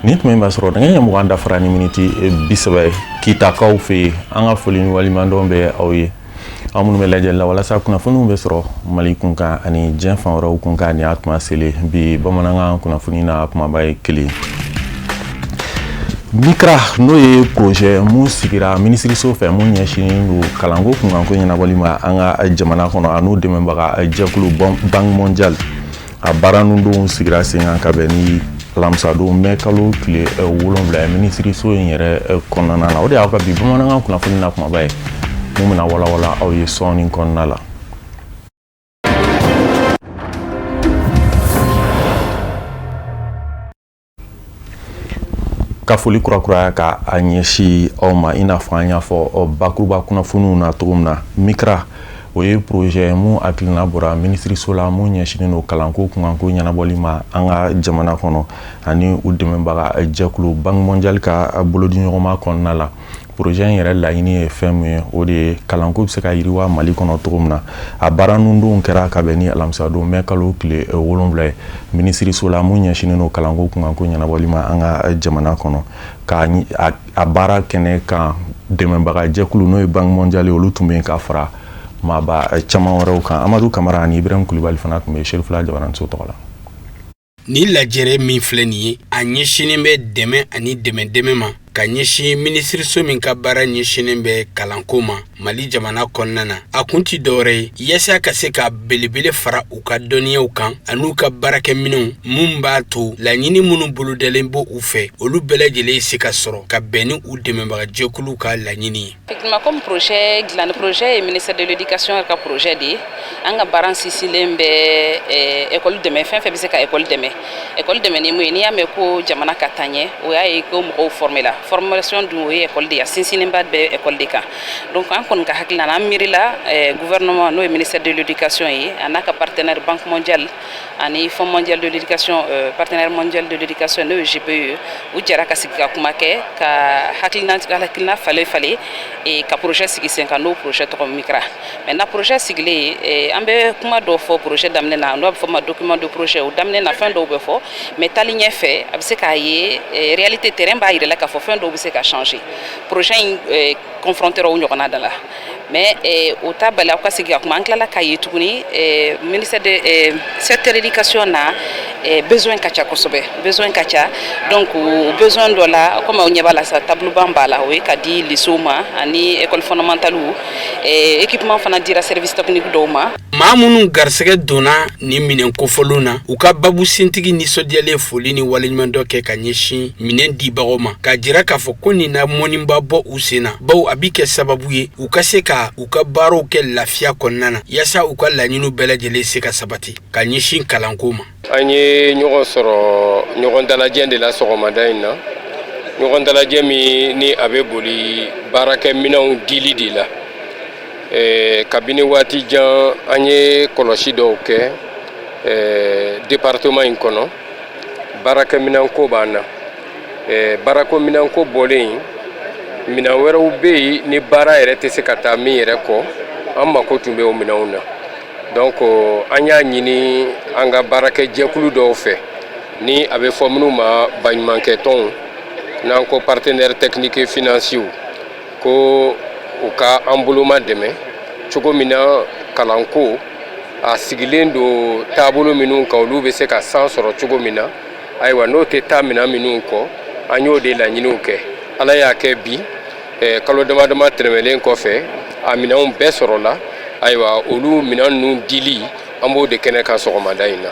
Nin tuma in b'a sɔrɔ nɛgɛ ɲɛ 20 dafara ni miniti 30 ye Kitakaw fɛ yen. An ka foli ni waleɲumandɔn bɛ aw ye, aw minnu bɛ lajɛli la walasa kunnafoniw bɛ sɔrɔ Mali kunkan ani diɲɛ fan wɛrɛw kunkan. Nin y'a tuma selen bi bamanankan kunnafoni na kumaba ye kelen. MICRA, n'o ye projet mun sigira minisiriso fɛ, mun ɲɛsinnen don kalanko kunkanko ɲɛnabɔli ma an ka jamana kɔnɔ, a n'u dɛmɛbaga jɛkulu Banque mondiale, a baara nundonw sigira sen kan ka bɛn ni alamisadon mɛ kalo tile 7 ye minisiriso in yɛrɛ kɔnɔna na. O de y'aw ka bi bamanankan kunnafoni na kumaba ye, mun bɛna walawala aw ye sɔɔni kɔnɔna la. Ka foli kurakuraya ka a ɲɛsin aw ma, i n'a fɔ an y'a fɔ bakuruba kunnafoniw na cogo min na, MICRA, o ye projet mun hakilina bɔra minisiriso la, mun ɲɛsinnen don kalanko kunkanko ɲɛnabɔli ma an ka jamana kɔnɔ, ani u dɛmɛbaga jɛkulu Banque mondiale ka bolodiɲɔgɔnma kɔnɔna la. Projet in yɛrɛ laɲini ye fɛn min ye, o de ye kalanko bɛ se ka yiriwa Mali kɔnɔ cogo min na. A baara nundonw kɛra ka bɛn ni alamisadon mɛ kalo tile 7 ye minisiriso la, mun ɲɛsinnen don kalanko kunkanko ɲɛnabɔli ma an ka jamana kɔnɔ. Ka a baara kɛnɛ kan, dɛmɛbaga jɛkulu n'o ye Banque mondiale, olu tun bɛ yen ka fara maaba caman wɛrɛw kan. Amadu Kamara ani Ibrahim Kulibali fana tun bɛ Serifula Jabaranso tɔgɔ la. Nin lajɛrɛ min filɛ nin ye, a ɲɛsinnen bɛ dɛmɛ ani dɛmɛ dɛmɛ ma ka ɲɛsin minisiriso min ka baara ɲɛsinnen bɛ kalanko ma Mali jamana kɔnɔna na. A kun ti dɔwɛrɛ ye yaasa ka se ka belebele fara u ka dɔnniyaw kan an'u ka baarakɛminɛnw, mun b'a to laɲini minnu bolodalen bɔ u fɛ, olu bɛɛ lajɛlen se ka sɔrɔ ka bɛn ni u dɛmɛbagajɛkuluw ka laɲini ye. Effectivement, comme projet dilan, projet ye ministère de l'éducation ka projet de ye. An ka baara sinsinlen bɛ école dɛmɛ, fɛn fɛn bɛ se ka école dɛmɛ. École dɛmɛ ni mun ye? N'i y'a mɛn ko jamana ka taa ɲɛ, o y'a ye ko mɔgɔw former la. Formation dun, o ye école de ye, a sinsinnenba bɛ école de kan. Donc an kɔni ka hakilina na, an miirila gouvernement, n'o ye ministère de l'éducation ye, a n'a ka partenaire Banque mondiale ani Fonds mondial de l'éducation, partenaire mondial de l'éducation, n'o ye GPE, u jɛra ka sigi ka kuma kɛ, ka hakilina falen falen, ka projet sigi sen kan, n'o projet tɔgɔ MICRA. Maintenant, projet sigilen, an bɛ kuma dɔw fɔ projet daminɛ na, n'o bɛ fɔ ma document de projet. O daminɛ na, fɛn dɔw bɛ fɔ, mais taali ɲɛfɛ, a bɛ se k'a ye réalité terrain b'a yira la k'a fɔ fɛn dɔw bɛ se ka changer. Projet in confronter o ɲɔgɔnna da la, mais o ta bali aw ka sigi ka kuma. An tilala k'a ye tuguni, ministère de secteur éducation na, besoin ka ca kosɛbɛ, besoin ka ca. Donc o besoin dɔ la, comme aw ɲɛ b'a la sa, tableau ban b'a la, o ye ka di lycée ma ani école fondamentale. Équipement fana dira service technique dɔw ma. Maa minnu garisɛgɛ donna nin minɛn kofɔlenw na, u ka babu sentigi nisɔndiyalen foli ni waleɲumandɔ kɛ ka ɲɛsin minɛn dibagaw ma, k'a jira k'a fɔ ko nin na mɔniba bɔ u sen na, bawo a bi kɛ sababu ye u ka se ka u ka baaraw kɛ lafiya kɔnɔna na, yaasa u ka laɲiniw bɛɛ lajɛlen se ka sabati ka ɲɛsin kalanko ma. An ye ɲɔgɔn sɔrɔ ɲɔgɔn dalajɛ de la sɔgɔmada in na, ɲɔgɔn dalajɛ min ni a bɛ boli baarakɛminɛnw dili de la. Kabini waati jan, an ye kɔlɔsi dɔw kɛ département in kɔnɔ. Baarakɛminɛnko b'an na. Baarakɛminɛnko bɔlen, minɛn wɛrɛw bɛ yen ni baara yɛrɛ tɛ se ka taa min yɛrɛ kɔ, an mako tun bɛ o minɛnw na. Donc an y'a ɲini an ka baarakɛjɛkulu dɔw fɛ, ni a bɛ fɔ minnu ma baɲumankɛtɔnw, n'an ko partenaire technique et financier, ko u ka an boloma dɛmɛ cogo min na kalanko a sigilen don taabolo minnu kan, olu bɛ se ka san sɔrɔ cogo min na. Ayiwa, n'o tɛ taa minɛn minnu kɔ, an y'o de laɲiniw kɛ. Ala y'a kɛ bi, kalo dama dama tɛmɛnen kɔfɛ, a minɛnw bɛɛ sɔrɔla. Ayiwa, olu minɛn ninnu dili, an b'o de kɛnɛ kan sɔgɔmada in na.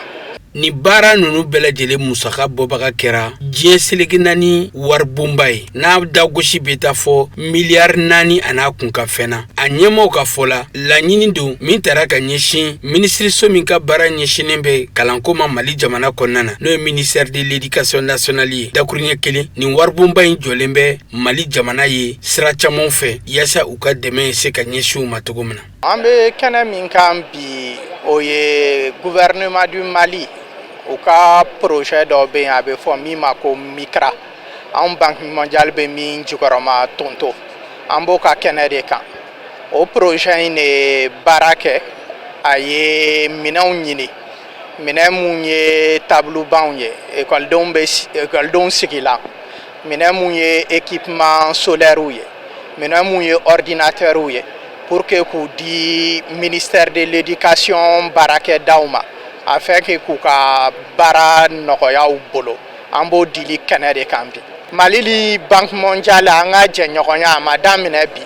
Nin baara ninnu bɛɛ lajɛlen musaka bɔbaga kɛra diɲɛ seleke naani waribonba ye, n'a dagosi bɛ taa fɔ miliyari 4 a n'a kunkanfɛn na. A ɲɛmaaw ka fɔ la, laɲini don min tara ka ɲɛsin minisiriso min ka baara ɲɛsinnen bɛ kalanko ma Mali jamana kɔnɔna na, n'o ye ministère de l'éducation nationale ye. Dakuruɲɛ kelen, nin waribonba in jɔlen bɛ Mali jamana ye sira caman fɛ, yaasa u ka dɛmɛ se ka ɲɛsin u ma cogo min na. An bɛ kɛnɛ min kan bi, o ye gouvernement du Mali u ka projet dɔ bɛ yen, a bɛ fɔ min ma ko MICRA. Anw Banque mondiale bɛ min jukɔrɔma tonto, an b'o ka kɛnɛ de kan. O projet in de baara kɛ, a ye minɛnw ɲini. Minɛn mun ye tableau-bancw ye, ekɔlidenw bɛ ekɔlidenw sigila, minɛn mun ye équipement scolaire ye, minɛn mun ye ordinateur ye, pour que k'u di ministère de l'éducation baarakɛdaw ma, afin que k'u ka baara nɔgɔya u bolo. An b'o dili kɛnɛ de kan bi. Mali ni Banque mondiale, an ka jɛɲɔgɔnya a ma daminɛ bi.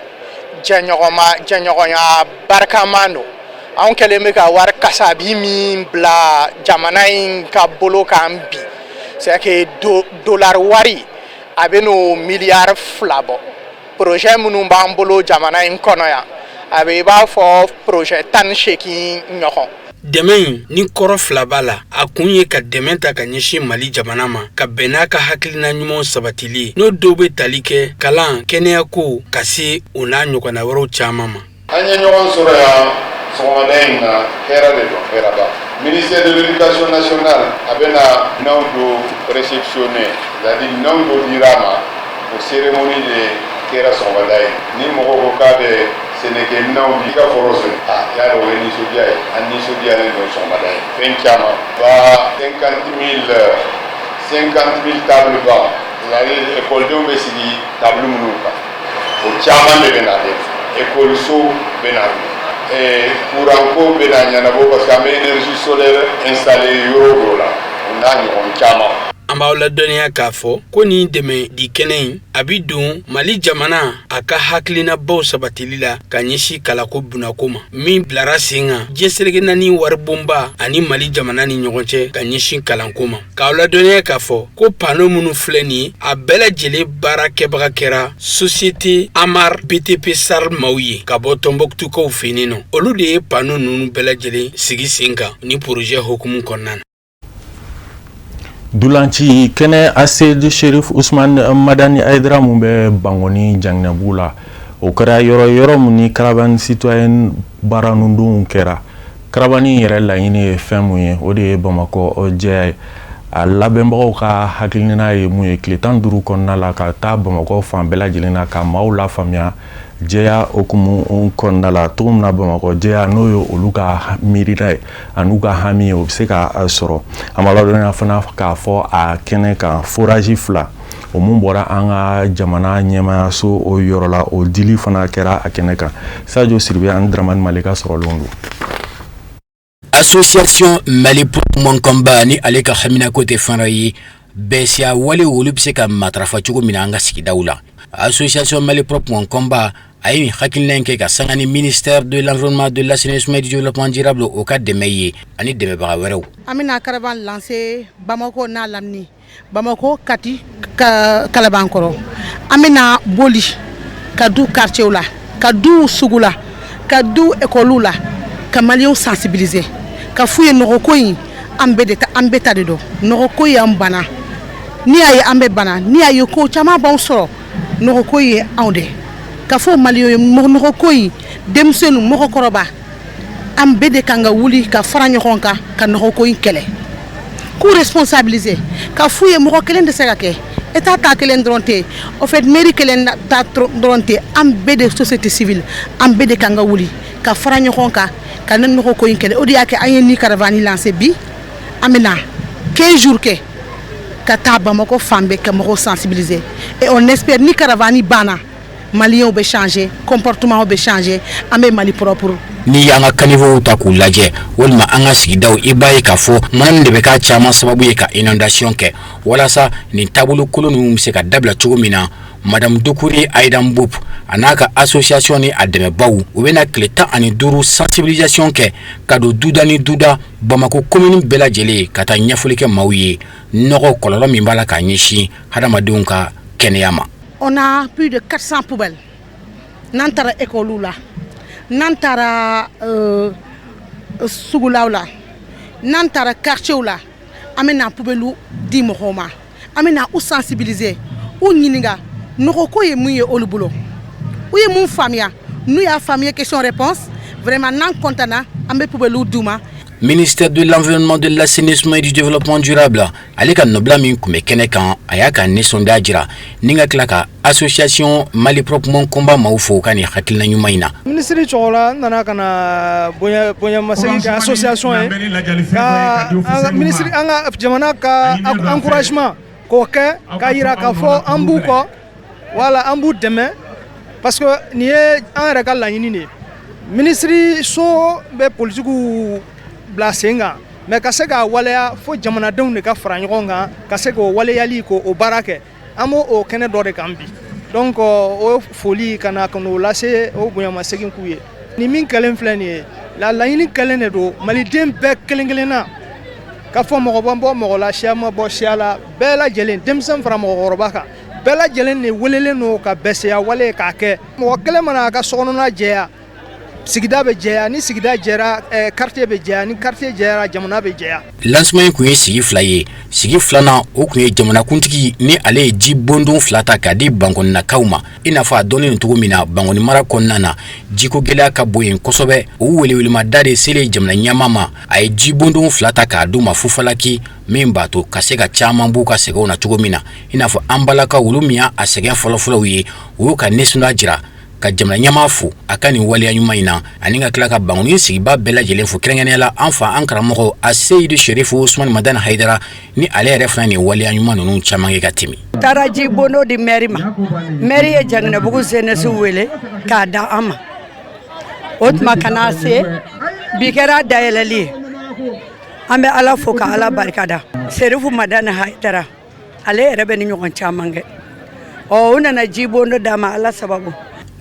Jɛɲɔgɔnma, jɛɲɔgɔnya barikama don. Anw kɛlen bɛ ka wari kasabi min bila jamana in ka bolo kan bi, c'est que dollar wari a bɛ n'o miliyari 2 bɔ. Projet minnu b'an bolo jamana in kɔnɔ yan, a bɛ i b'a fɔ projet 18 ɲɔgɔn. Dɛmɛ in ni kɔrɔ fila b'a la. A kun ye ka dɛmɛ ta ka ɲɛsin Mali jamana ma, ka bɛn n'a ka hakilina ɲumanw sabatili ye, n'o dɔw bɛ tali kɛ kalan, kɛnɛyako, ka se o n'a ɲɔgɔnna wɛrɛw caman ma. An ye ɲɔgɔn sɔrɔ yan sɔgɔmada in na, hɛrɛ de don, hɛrɛba. Ministère de l'éducation nationale a bɛna minɛnw dɔ réceptionner, c'est à dire minɛnw dɔ dira a ma. O cérémonie de kɛra sɔgɔmada ye. Ni mɔgɔ ko k'a bɛ sɛnɛkɛminɛnw di i ka foro sɔrɔ, a y'a dɔn o ye nisɔndiya ye. An nisɔndiyalen don sɔgɔmada ye. Fɛn caman ba, 50 000 table banc, c'est à dire ekɔlidenw bɛ sigi table minnu kan, o caman de bɛ na dɛ. Ekɔliso bɛ na, courant ko bɛ na ɲɛnabɔ, parce que an bɛ énergie solaire installé yɔrɔ dɔw la, o n'a ɲɔgɔn caman. An b'aw ladɔnniya k'a fɔ ko nin dɛmɛ di kɛnɛ in, a bi don Mali jamana a ka hakilinabaw sabatili la ka ɲɛsin kalako bunako ma, min bilara sen kan diɲɛ seleke naani waribonba ani Mali jamana ni ɲɔgɔn cɛ ka ɲɛsin kalanko ma. K'aw ladɔnniya k'a fɔ ko panneau minnu filɛ nin ye, a bɛɛ lajɛlen baara kɛbaga kɛra société Amar BTP SARL maaw ye ka bɔ Tɔnbɔkutukaw fɛ yen nɔ. Olu de ye panneau ninnu bɛɛ lajɛlen sigi sen kan ni projet hukumu kɔnɔna na. Dulanci kɛnɛ Asedi Sherif Usman Madani Aydara mun bɛ Bangoni Janginɛbugu la, o kɛra yɔrɔ yɔrɔ mun ni caravane citoyenne baara nundenw kɛra. Caravane yɛrɛ laɲini ye fɛn mun ye, o de ye Bamakɔ jɛya ye. A labɛnbagaw ka hakilina ye mun ye, tile 15 kɔnɔna la, ka taa Bamakɔ fan bɛɛ lajɛlen na, ka maaw lafaamuya jɛya hukumu kɔnɔna la, cogo min na Bamakɔ jɛya, n'o ye olu ka miirina ye an'u ka hami ye, o bɛ se ka sɔrɔ. An b'a ladɔnniya fana k'a fɔ a kɛnɛ kan, forage fila o mun bɔra an ka jamana ɲɛmayaso o yɔrɔ la, o dili fana kɛra a kɛnɛ kan. Sadio Siribe ani Dramani Malika sɔrɔlenw don. Association Mali Mɔnkɔnba ni ale ka haminako tɛ fɛn ye, bɛsiya wale olu bɛ se ka matarafa cogo min na an ka sigidaw la. Association Mali Mɔnkɔnba a ye hakilina in kɛ ka sanga ni ministère de l'environnement, de l'assainissement et du développement durable, o ka dɛmɛ ye, ani dɛmɛbaga wɛrɛw. An bɛna caravane lancer Bamako n'a lamini, Bamako, Kati, Kalabankɔrɔ. An bɛna boli ka du quartier la, ka du sugu la, ka du école la, ka maliyɛnw sensibiliser, ka f'u ye nɔgɔko in, an bɛɛ de ta, an bɛɛ ta de don. Nɔgɔko y'an bana. N'i y'a ye an bɛ bana, n'i y'a ye ko caman b'anw sɔrɔ, nɔgɔko ye anw de ka fɔ maliyɛnw ye. Nɔgɔko in, denmisɛnnin, mɔgɔkɔrɔba, an bɛɛ de kan ka wuli ka fara ɲɔgɔn kan ka nɔgɔko in kɛlɛ, k'u responsabiliser, ka f'u ye mɔgɔ kelen tɛ se ka kɛ. État ta kelen dɔrɔn tɛ, au fait mairie kelen ta dɔrɔn tɛ. An bɛɛ de, société civile, an bɛɛ de kan ka wuli ka fara ɲɔgɔn kan ka ne nɔgɔko in kɛlɛ. O de y'a kɛ an ye ni caravane lancer bi. An bɛna 15 jours kɛ ka taa Bamakɔ fan bɛɛ ka mɔgɔw sensibiliser, et on espère ni caravane banna, maliyɛnw bɛ changer, comportement bɛ changer, an bɛ Mali propre. N'i y'an ka caniveauw ta k'u lajɛ walima an ka sigidaw, i b'a ye k'a fɔ mana de bɛ k'a caman sababu ye ka inondation kɛ. Walasa nin taabolo kolon ninnu bɛ se ka dabila cogo min na, madame Dukure Aïda Mboup a n'a ka association ni a dɛmɛbaw, u bɛna tile 15 sensibilisation kɛ ka don duda ni duda, Bamakɔ commune bɛɛ lajɛlen, ka taa ɲɛfɔli kɛ maaw ye nɔgɔ kɔlɔlɔ min b'a la k'a ɲɛsin hadamadenw ka kɛnɛya ma. On a plus de 400 poubelles. N'an taara école la, n'an taara sugulaw la, n'an taara quartier la, an bɛna poubelle di mɔgɔw ma. An bɛna u sensibiliser, u ɲininka nɔgɔko ye mun ye olu bolo, u ye mun faamuya. N'u y'a faamuya, question réponse, vraiment n'an content na, an bɛ poubelle d'u ma. Ministère de l'Environnement, de l'Assainissement et du Développement durable, ale ka nɔbila min tun bɛ kɛnɛ kan, a y'a ka nisɔndiya jira ni ka tila ka Association Mali Propre Mon Combat maaw fo u ka nin hakilina ɲuman in na. Minisiri tɔgɔ la, n nana ka na bonya bonyamasegin kɛ association ye, ka an ka minisiri, an ka jamana ka encouragement k'o kɛ, k'a yira k'a fɔ an b'u kɔ, wala an b'u dɛmɛ, parce que nin ye an yɛrɛ ka laɲini de ye. Minisiri so bɛ politikiw bila sen kan, mais ka se k'a waleya, fo jamanadenw de ka fara ɲɔgɔn kan ka se k'o waleyali, k'o baara kɛ. An b'o o kɛnɛ dɔ de kan bi. Donc o foli ka na ka n'o lase, o bonyamasegin k'u ye. Ni min kɛlen filɛ nin ye, la laɲini kɛlen de don maliden bɛɛ kelen kelenna ka fɔ mɔgɔ ma bɔ mɔgɔ la, siya ma bɔ siya la, bɛɛ lajɛlen, denmisɛn fara mɔgɔkɔrɔba kan, bɛɛ lajɛlen de welelen don ka bɛsɛya wale k'a kɛ. Mɔgɔ kelen mana a ka sokɔnɔna jɛya, sigida bɛ jɛya. Ni sigida jɛra, quartier bɛ jɛya. Ni quartier jɛyara, jamana bɛ jɛya. Lancement in kun ye sigi 2 ye. Sigi filanan, o kun ye jamanakuntigi ni ale ye ji bondon 2 ta k'a di Bankɔninakaw ma. I n'a fɔ a dɔnnen don cogo min na, Bankɔni mara kɔnɔna na, jiko gɛlɛya ka bon yen kosɛbɛ. O welewelemada de selen jamana ɲɛmaa ma, a ye ji bondon 2 ta k'a d'u ma fufalaki, min b'a to ka se ka caman b'u ka sɛgɛnw na cogo min na. I n'a fɔ an balakaw, olu min y'a sɛgɛn fɔlɔfɔlɔw ye, u y'u ka nisɔndiya jira ka jamana ɲɛmaa fo a ka nin waleya ɲuman in na, ani ka tila ka Bankɔni sigiba bɛɛ lajɛlen fo, kɛrɛnkɛrɛnnenya la an fa, an karamɔgɔ Aseyidu Serifu Usumani Madani Hayidara, ni ale yɛrɛ fana nin waleya ɲuman ninnu caman kɛ ka tɛmɛ. Taara ji bondo di mɛri ma. Mɛri ye Jaginɛbugu jeunesse wele k'a da an ma. O tuma ka na se bi kɛra dayɛlɛli ye. An bɛ Ala fo ka Ala barikada. Serifu Madani Hayidara, ale yɛrɛ bɛ ni ɲɔgɔn caman kɛ. Ɔ, u nana ji bondo d'a ma, Ala sababu.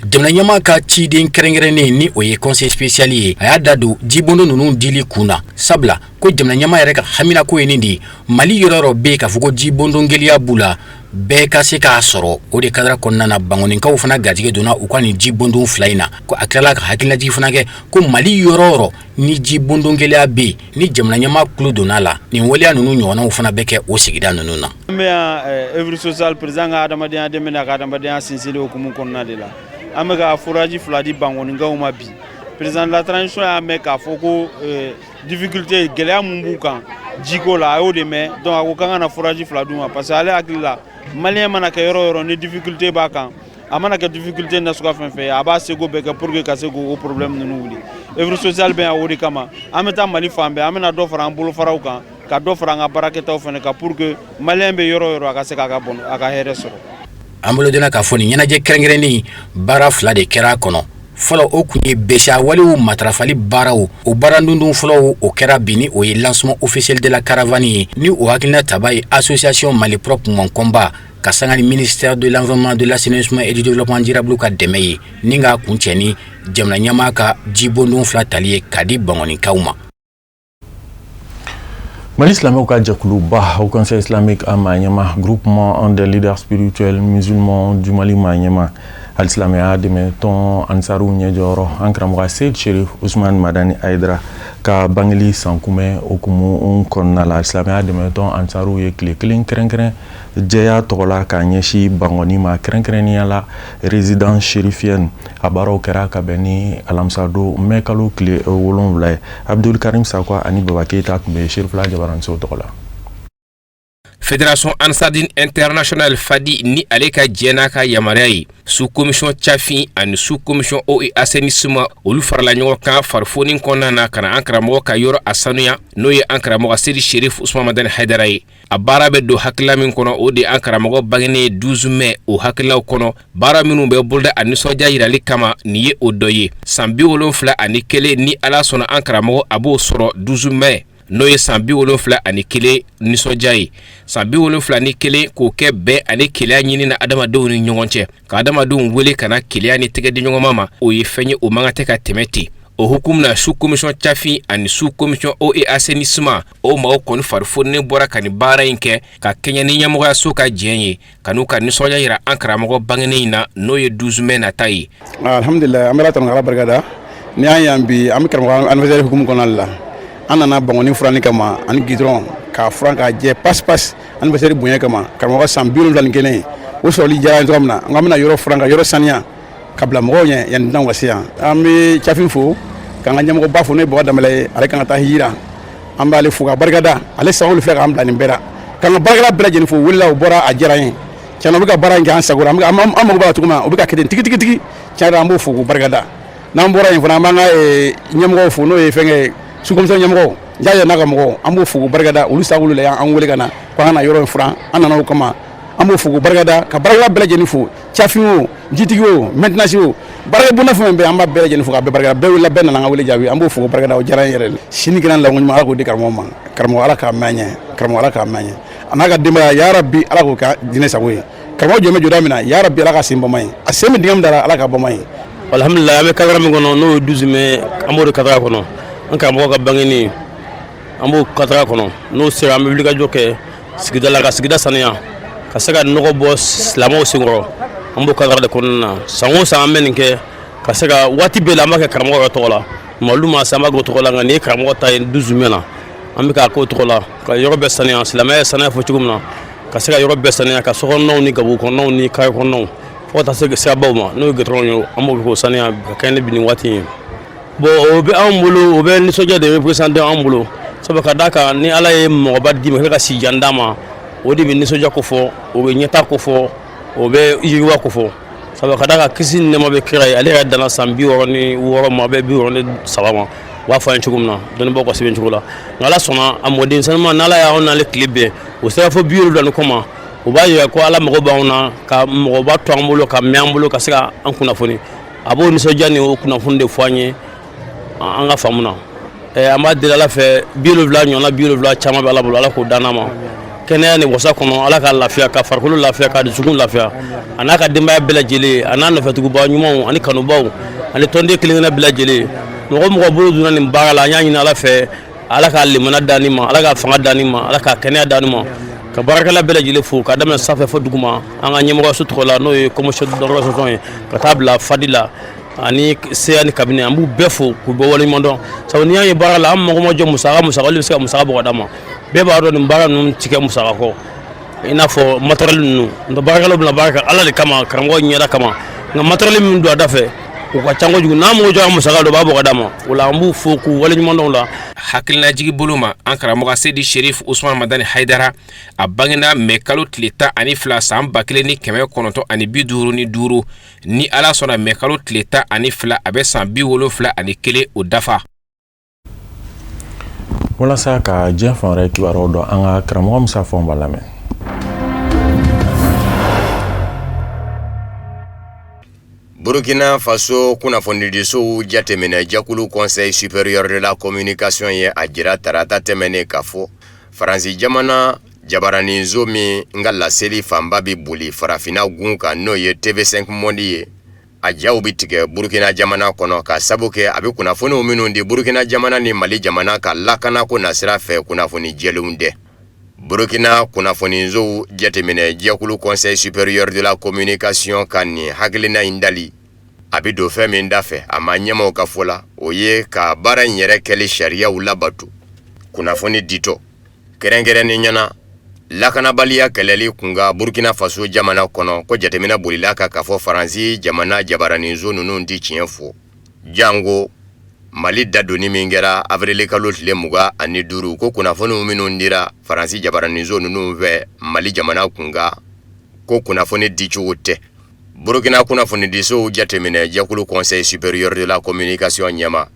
Jamana ɲɛmaa ka ciden kɛrɛnkɛrɛnnen, ni o ye conseil spécial ye, a y'a da don jibondon ninnu dili kun na, sabula ko jamana ɲɛmaa yɛrɛ ka haminako ye nin de ye: Mali yɔrɔ yɔrɔ bɛ yen k'a fɔ ko jibondon gɛlɛya b'u la, bɛɛ ka se k'a sɔrɔ. O de cadre kɔnɔna na, Bankɔninkaw fana garijɛgɛ donna u ka nin jibondon 2 in na. Ko a tilala ka hakililajigi fana kɛ ko Mali yɔrɔ yɔrɔ ni jibondon gɛlɛya bɛ yen, ni jamana ɲɛmaa tulo donna a la, nin waleya ninnu ɲɔgɔnnaw fana bɛ kɛ o sigida ninnu na. An bɛ yan œuvre sociale, président ka adamadenya dɛmɛ n'a ka adamadenya sinsinni hukumu kɔnɔna de la, an bɛ ka forage 2 di Bankɔninkaw ma bi. Président de la transition y'a mɛn k'a fɔ ko difficulté, gɛlɛya mun b'u kan jiko la, a y'o de mɛn. Donc a ko k'an ka na forage 2 d'u ma, parce que ale hakili la, malien mana kɛ yɔrɔ o yɔrɔ ni difficulté b'a kan, a mana kɛ difficulté nasuguya fɛn fɛn ye, a b'a seko bɛɛ kɛ pour que ka se k'o problème ninnu wuli. Œuvre sociale bɛ yan o de kama. An bɛ taa Mali fan bɛɛ, an bɛna dɔ fara an bolofaraw kan, ka dɔ fara an ka baarakɛtaw fana kan, pour que malien bɛ yɔrɔ o yɔrɔ, a ka se k'a ka bɔn a ka hɛrɛ sɔrɔ. An bolodonna k'a fɔ nin ɲɛnajɛ kɛrɛnkɛrɛnnen, baara 2 de kɛra a kɔnɔ. Fɔlɔ, o kun ye bɛsiya walew matarafali baaraw. O baara dundun fɔlɔw, o kɛra bi, ni o ye lancement officiel de la caravane ye, ni o hakilina taba ye Association Mali Propre Mon Combat ka sanga ni ministère de l'Environnement, de l'Assainissement et du Développement durable ka dɛmɛ ye, ni k'a kuncɛ ni jamana ɲɛmaa ka jibondon 2 tali ye k'a di Bankɔninkaw ma. Mali silamɛw ka jɛkuluba Haut Conseil islamique a maa ɲɛma, Groupement des leaders spirituels musulmans du Mali maa ɲɛma, hali silamɛya dɛmɛ tɔn Ansaruw ɲɛjɔyɔrɔ, an karamɔgɔ Seyid Sherif Usman Madani Hayidara ka bangeli sankunbɛn hukumu kɔnɔna la, silamɛya dɛmɛ tɔn Ansaruw ye tile kelen kɛrɛnkɛrɛn jɛya tɔgɔ la k'a ɲɛsin Bankɔni ma, kɛrɛnkɛrɛnnenya la résidence chérifienne. A baaraw kɛra ka bɛn ni alamisadon mɛ kalo tile 7 ye. Abdul Karim Sakwa ani Baba Keyita tun bɛ Serifila Jabaraniso tɔgɔ la. Fédération Ansardine Internationale Fadi, ni ale ka jɛ n'a ka yamaruya ye, sous commission Cafin ani sous commission eau et assainissement, olu farala ɲɔgɔn kan farifoni kɔnɔna na ka na an karamɔgɔ ka yɔrɔ a sanuya, n'o ye an karamɔgɔ Seyidi Sherif Usman Madani Hayidara ye. A baara bɛ don hakilila min kɔnɔ, o de ye an karamɔgɔ bangenen 12 mai. O hakililaw kɔnɔ, baara minnu bɛ boloda a nisɔndiya yirali kama, nin ye o dɔ ye. San 71, ni Ala sɔnna, an karamɔgɔ a b'o sɔrɔ 12 mai, n'o ye san 71 nisɔndiya ye. San 71, k'o kɛ bɛn ani kelenya ɲini na adamadenw ni ɲɔgɔn cɛ, ka adamadenw wele ka na kelenya ni tɛgɛdiɲɔgɔnma ma, o ye fɛn ye o man kan tɛ ka tɛmɛ ten. O hukumu na, sous commission Cafin ani sous commission eau et assainissement, o maaw kɔni farifoninen bɔra ka nin baara in kɛ ka kɛɲɛ ni ɲɛmɔgɔyaso ka jɛn ye, ka n'u ka nisɔndiya yira an karamɔgɔ bangenen in na, n'o ye 12 mai nata ye. Alhamdulilayi, an bɛ Ala tanu, Ala barika da. Ni an yan bi, an bɛ karamɔgɔ anniversaire hukumu kɔnɔna la. An nana Bankɔni furanni kama ani goudron, k'a furan k'a jɛ pasi pasi, anniversaire bonya kama. Karamɔgɔ san 71, o sɔrɔli diyara an ye cogoya min na, an bɛna yɔrɔ furan ka yɔrɔ saniya ka bila mɔgɔw ɲɛ yanni dunanw ka se yan. An bɛ Cafin fo, k'an ka ɲɛmɔgɔba fo, n'o ye Baba Danbɛlɛ ye, ale kan ka taa hijira. An b'ale fo ka barikada. Ale sababu filɛ k'an bila nin bɛɛ la, k'an ka baarakɛla bɛɛ lajɛlen fo. U wulila, u bɔra, a diyara an ye. Tiɲɛna, u bɛ ka baara in kɛ an sago la. An mago b'a la cogo min na, u bɛ ka kɛ ten tigi tigi tigi. Tiɲɛ yɛrɛ, an b'o fo k'u barikada. N'an bɔra yen fana, an b'an ka ɲɛmɔgɔw fo, n'o ye fɛnkɛ sous-commission ɲɛmɔgɔw Jaja n'a ka mɔgɔw. An b'o fo k'u barikada. Olu sababu la y'an wele ka na ko an ka na yɔrɔ in furan. An nana o kama. An b'o fo k'u barikada, ka baarakɛla bɛɛ lajɛlen fo, cafin o, jitigi o, maintenance o, baarakɛ bonda fɛn fɛn bɛ yen, an b'a bɛɛ lajɛlen fo k'a bɛɛ barikada. Bɛɛ wulila, bɛɛ nana an ka wele jaabi. An b'o fo k'o barikada. O diyara an yɛrɛ. Sini kɛnɛ la ɲuman, Ala k'o di karamɔgɔ ma. Karamɔgɔ, Ala k'a mɛn an ɲɛ. Karamɔgɔ, Ala k'a mɛn an ɲɛ, a n'a ka denbaya. Yarabi, Ala k'o kɛ diinɛ sago ye. Karamɔgɔ jɔ bɛ jɔda min na, yarabi, Ala ka sen bama ye. A sen bɛ dingɛ min dara, Ala ka bama ye. Alhamdulilayi, an bɛ cadre min kɔnɔ, n'o ye 12 mai, an b'o de cadre kɔnɔ. An karamɔgɔ ka bangeni, an b'o cadre kɔnɔ. N'o sera, an bɛ wulikajɔ kɛ sigida la, ka sigida saniya, ka se ka nɔgɔ bɔ silamɛw senkɔrɔ. An b'o cadre de kɔnɔna na. San o san, an bɛ nin kɛ ka se ka waati bɛɛ la, an b'a kɛ karamɔgɔ yɛrɛ tɔgɔ la. Mawuludu ma se, an b'a k'o tɔgɔ la, nka nin ye karamɔgɔ ta ye 12 mai na. An bɛ k'a k'o tɔgɔ la, ka yɔrɔ bɛɛ saniya. Silamɛya ye saniya fɔ cogo min na, ka se ka yɔrɔ bɛɛ saniya, ka sokɔnɔnaw ni gabugu kɔnɔnaw ni kare kɔnɔnaw, fo ka taa se sirabaw ma, n'o ye gitɔrɔnw ye, an b'o k'o saniya ka kɛɲɛ ni bi nin waati ye. Bon, o bɛ anw bolo, o bɛ nisɔndiya de représenter anw bolo, sabu ka d'a kan, ni Ala ye mɔgɔba d'i ma, ka si jan d'a ma, o de bɛ nisɔndiya ko fɔ, o bɛ ɲɛtaa ko fɔ, o bɛ yiriwa ko fɔ. Sabu ka d'a kan, kisi ni nɛɛma bɛ kira ye, ale yɛrɛ danna san 66 ma, a bɛ 63 ma, u b'a fɔ an ye cogo min na, dɔnnibaaw ka sɛbɛn cogo la. Nka Ala sɔnna a mɔden sanuman, n'Ala y'anw n'ale tile bɛn, o sera fo 70 ni kɔ ma, o b'a yira ko Ala mago b'anw na, ka mɔgɔba to an bolo, ka mɛn an bolo, ka se ka an kunnafoni. A b'o nisɔndiya ni o kunnafoni de fɔ an ye an ka faamu na. An b'a deli Ala fɛ, 70 ɲɔgɔnna, 70 caman bɛ Ala bolo, Ala k'o d'an ma kɛnɛya ni wasa kɔnɔ. Ala ka lafiya, ka farikolo lafiya, ka dusukun lafiya, a n'a ka denbaya bɛɛ lajɛlen, a n'a nɔfɛtuguba ɲumanw ani kanubaw ani tɔnden kelen-kelenna bɛɛ lajɛlen. Mɔgɔ mɔgɔ bolo donna nin baara la, an y'a ɲini Ala fɛ, Ala ka limaniya d'an ma, Ala ka fanga d'an ma, Ala ka kɛnɛya d'an ma. Ka baarakɛla bɛɛ lajɛlen fo, ka daminɛ sanfɛ fo duguma, an ka ɲɛmɔgɔso tɔgɔ la, n'o ye commission d'organisation ye, ka taa bila fadi la ani CA ni cabinet. An b'u bɛɛ fo k'u bɛɛ waleɲuman dɔn, sabu n'i y'a ye baara la, an mago ma jɔ musaka musaka, olu bɛ se ka musaka bɔ ka d'an ma. Bɛɛ b'a dɔn nin baara ninnu ti kɛ musaka kɔ, i n'a fɔ matériel ninnu. Nka baarakɛlaw bɛna baara kɛ Ala de kama, karamɔgɔ ɲɛda kama. Nka matériel min don a da fɛ, o ka ca kojugu. N'an mago jɔra musaka dɔ, u b'a bɔ ka d'an ma. O la, an b'u fo k'u waleɲuman dɔn o la. Hakilinajigi bolo ma, an karamɔgɔ Seyidi Sherif Usman Madani Hayidara, a bangena mɛ kalo tile 12 san 1955. Ni Ala sɔnna, mɛ kalo tile 12, a bɛ san 71, o dafa. Walasa ka diɲɛ fan wɛrɛ kibaruyaw dɔn, an ka karamɔgɔ Musa Fɔnba lamɛn. Burkina Faso kunnafonidisow jateminɛ jɛkulu Conseil supérieur de la communication ye a jira tarata tɛmɛnen k'a fɔ Faransi jamana jabaraninso min ka laseli fanba bɛ boli farafinna gun kan, n'o ye TV5 Monde ye, a jaw bɛ tigɛ Burkina jamana kɔnɔ ka sabu kɛ a bɛ kunnafoniw minnu di Burkina jamana ni Mali jamana ka lakanako nasira fɛ, kunnafoni jɛlenw tɛ. Burkina kunnafonisow jateminɛ jɛkulu Conseil supérieur de la communication ka nin hakilina in dali, a bɛ don fɛn min da fɛ, a maa ɲɛmaaw ka fɔ la, o ye ka baara in yɛrɛ kɛli sariyaw labato kunnafoni ditɔ, kɛrɛnkɛrɛnnenya na lakanabaliya kɛlɛli kunkan Burkina Faso jamana kɔnɔ. Ko jateminɛ bolila kan k'a fɔ Faransi jamana jabaraninso ninnu tɛ tiɲɛ fɔ, janko Mali dadonni min kɛra avril kalo tile 25, ko kunnafoniw minnu dira Faransi jabaraninso ninnu fɛ Mali jamana kunkan, ko kunnafoni dicogo tɛ. Burkina kunnafonidisow jateminɛ jɛkulu Conseil supérieur de la communication ɲɛmaa,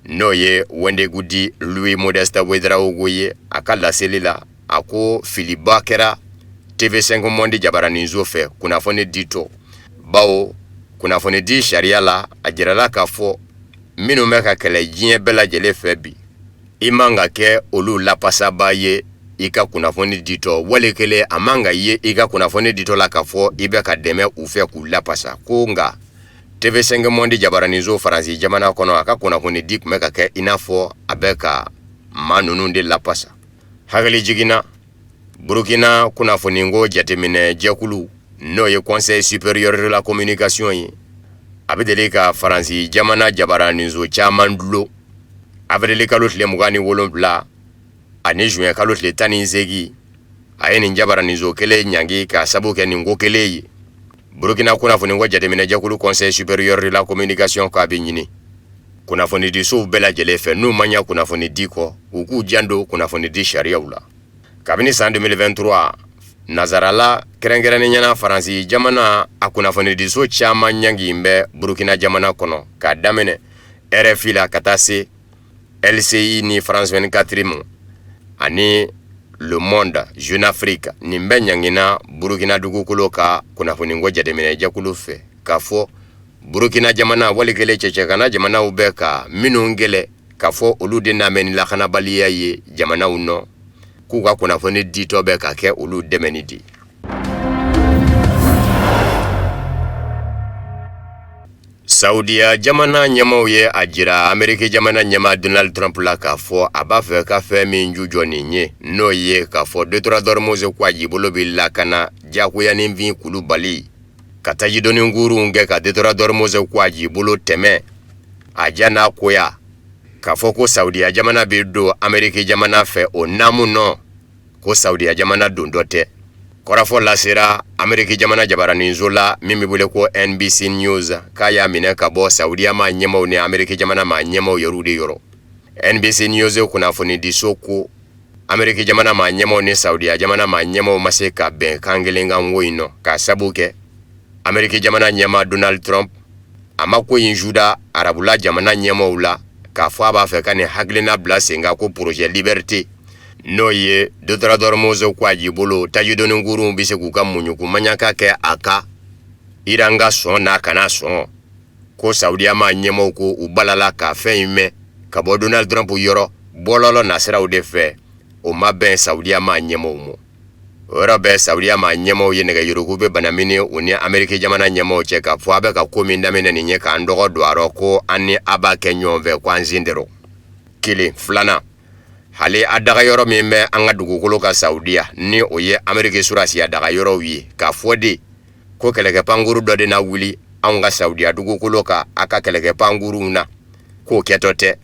n'o ye Wendegudi Louis Modeste Ouedraogo ye, a ka laseli la, a ko filiba kɛra TV5 Monde jabaraninso fɛ kunnafoni ditɔ, bawo kunnafonidi sariya la, a jirala k'a fɔ minnu bɛ ka kɛlɛ diɲɛ bɛɛ lajɛlen fɛ bi, i man ka kɛ olu lapasaba ye i ka kunnafoni ditɔ, wali kelen a man ka ye i ka kunnafoni ditɔ la k'a fɔ i bɛ ka dɛmɛ u fɛ k'u lapasa. Ko nka TV5 Monde jabaraninso Faransi jamana kɔnɔ, a ka kunnafoni di tun bɛ ka kɛ i n'a fɔ a bɛ ka maa ninnu de lapasa. Hakili jiginna, Burukina kunnafoniko jateminɛ jɛkulu, n'o ye Conseil supérieur de la communication ye, a bɛ deli ka Faransi jamana jabaraninso caman dulon. Avril kalo tile 27 ani juin kalo tile 18, a ye nin jabaraninso kelen ɲangi ka sabu kɛ nin ko kelen ye. Burukina kunnafoniko jateminɛ jɛkulu Conseil supérieur de la communication k'a bɛ ɲini kunnafonidisow bɛɛ lajɛlen fɛ, n'u ma ɲɛ kunnafonidi kɔ, u k'u janto kunnafonidi sariyaw la. Kabini san 2023, nazarala, kɛrɛnkɛrɛnnenya na Faransi jamana, a kunnafonidiso caman ɲangi bɛ Burukina jamana kɔnɔ, k'a daminɛ RFI la ka taa se LCI ni France 24 ma ani Le Monde, Jeune Afrique. Nin bɛɛ ɲangina Burukina dugukolo ka kunnafoniko jateminɛ jɛkulu fɛ, k'a fɔ Burukina jamana wali kelen cɛcɛkana jamanaw bɛ ka minnu kɛlɛ, k'a fɔ olu de na ni lakanabaliya ye jamanaw nɔ, k'u ka kunnafoni ditɔ bɛ ka kɛ olu dɛmɛni di. Saudiya jamana ɲɛmaaw ye a jira Ameriki jamana ɲɛmaa Donald Trump la k'a fɔ a b'a fɛ ka fɛn min jujɔ nin ye, n'o ye k'a fɔ détroit d'Ormuz ko a jibolo bɛ lakana diyagoyaninfin kulubali ka tajidoni kurun kɛ ka détroit d'Ormuz ko a jibolo tɛmɛ a ja n'a koya, k'a fɔ ko Saudiya jamana bɛ don Ameriki jamana fɛ o naamu nɔ, ko Saudiya jamana don dɔ tɛ. Kɔrɔfɔ lasera Ameriki jamana jabaraninso la min bɛ wele ko NBC News, k'a y'a minɛ ka bɔ Saudiya maa ɲɛmaaw ni Ameriki jamana maa ɲɛmaaw yɛrɛw de yɔrɔ. NBC News kunnafonidiso ko Ameriki jamana maa ɲɛmaaw ni Saudiya jamana maa ɲɛmaaw ma se ka bɛn kan kelen kan ko in nɔ, k'a sabu kɛ Ameriki jamana ɲɛmaa Donald Trump a ma ko in juda arabula jamana ɲɛmaaw la k'a fɔ a b'a fɛ ka nin hakilina bila sen kan ko projet liberté, n'o ye détroit d'Ormuz ko a jibolo tajidoni kurunw bɛ se k'u ka muɲuku maɲaka kɛ a kan, Iran ka sɔn n'a kana sɔn, ko Saudiya maa ɲɛmaaw ko u balala ka fɛn in mɛn ka bɔ Donald Trump yɔrɔ bɔlɔlɔ nasiraw de fɛ, o ma bɛn Saudiya maa ɲɛmaaw ma. O yɔrɔ bɛɛ, Saudiya maa ɲɛmaaw ye nɛgɛyuruku bɛ banamini u ni Ameriki jamana ɲɛmaaw cɛ, k'a fɔ a bɛ ka ko min daminɛ nin ye k'an dɔgɔ don a rɔ, ko an ni a b'a kɛ ɲɔgɔn fɛ, ko an sen tɛ rɔ. Kelen filanan, hali a daga yɔrɔ min bɛ an ka dugukolo kan Saudiya, ni o ye Ameriki surasiya daga yɔrɔw ye, k'a fɔ de ko kɛlɛkɛ pankuru dɔ de na wuli anw ka Saudiya dugukolo kan a ka kɛlɛkɛ pankurunw na, k'o kɛtɔ tɛ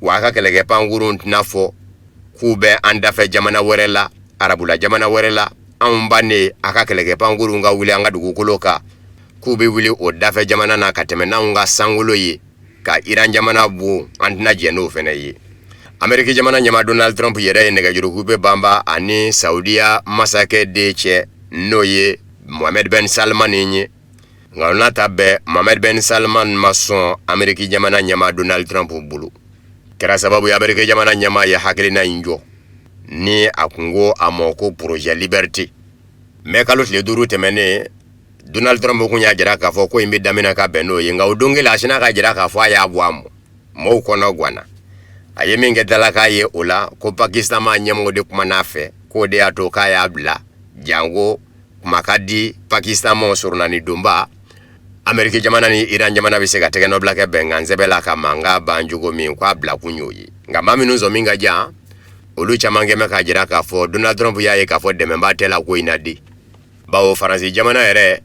wa. A ka kɛlɛkɛ pankurunw tɛna fɔ k'u bɛ an dafɛ jamana wɛrɛ la, arabula jamana wɛrɛ la, anw ba ne a ka kɛlɛkɛ pankurunw ka wuli an ka dugukolo kan, k'u bɛ wuli o dafɛ jamana na ka tɛmɛ n'anw ka sankolo ye ka Iran jamana bon, an tɛna jɛn n'o fɛnɛ ye. Ameriki jamana ɲɛmaa Donald Trump yɛrɛ ye nɛgɛjuruku bɛ banba ani Saudiya masakɛ den cɛ, n'o ye Mohamed Ben Salman ye. Nka o n'a ta bɛɛ, Mohamed Ben Salman ma sɔn Ameriki jamana ɲɛmaa Donald Trump bolo. Kɛra sababu ye Ameriki jamana ɲɛmaa ye hakilina in jɔ ni a kun ko a ma ko projet liberté. Mɛ kalo tile 5 tɛmɛnen, Donald Trump kun y'a jira k'a fɔ ko in bɛ daminɛ ka bɛn n'o ye. Nka o don kelen, a sinna k'a jira k'a fɔ a y'a bɔ a ma. Mɔgɔw kɔnɔ ganna. A ye min kɛ dalakan ye o la, ko Pakistan maa ɲɛmɔgɔ de kuma n'a fɛ, k'o de y'a to k'a y'a bila, janko kuma ka di Pakistan ma surunani donba. Ameriki jamana ni Iran jamana bɛ se ka tɛgɛnɔbila kɛ bɛnkan sɛbɛn la ka mankan ban cogo min, k'a bila kun y'o ye. Nka maa minnu sɔn min ka jan, olu caman kɛmɛ k'a jira k'a fɔ Donald Trump y'a ye k'a fɔ dɛmɛba tɛ la ko in na di, bawo Faransi jamana yɛrɛ,